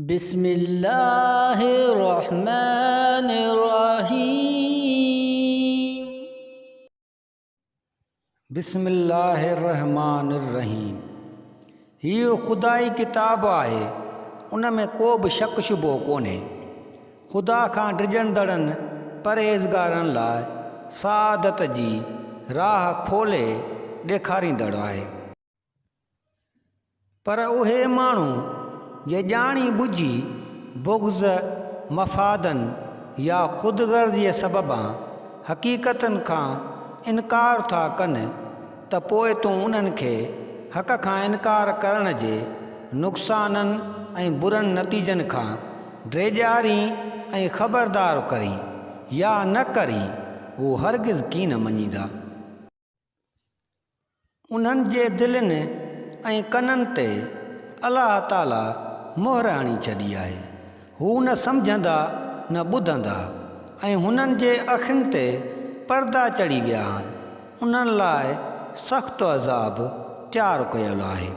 بسم الله الرحمن الرحيم. بسم الله الرحمٰن الرحيم هيء خدائي ڪتاب آهي، ان ۾ ڪو به شڪ شبهو ڪونهي. خدا کان ڊڄندڙن پرهيزگارن لاء سعادت جي راهه کولي ڏيکاريندڙ آهي. پر اهي ماڻهو جي ڄاڻي ٻجهي بغض، مفادن يا خود غرضيء سببان حقيقتن کان انڪار ٿا ڪن ته پوء تون انهن کي حق کان انڪار ڪرڻ جي نقصانن ۽ برن نتيجن کان ڊيڄارين ۽ خبردار ڪرين يا نه ڪرين هو هرگز ڪين مڃيندا. انهن جي دلين ۽ ڪنن تي الله تعاليٰ مهر هڻي ڇڏي آهي، هو نه سمجهندا نه ٻڌندا ۽ هنن جي اکين تي پردا چڙهي ويا آهن، انهن لاء سخت عذاب تيار ڪيل آهي.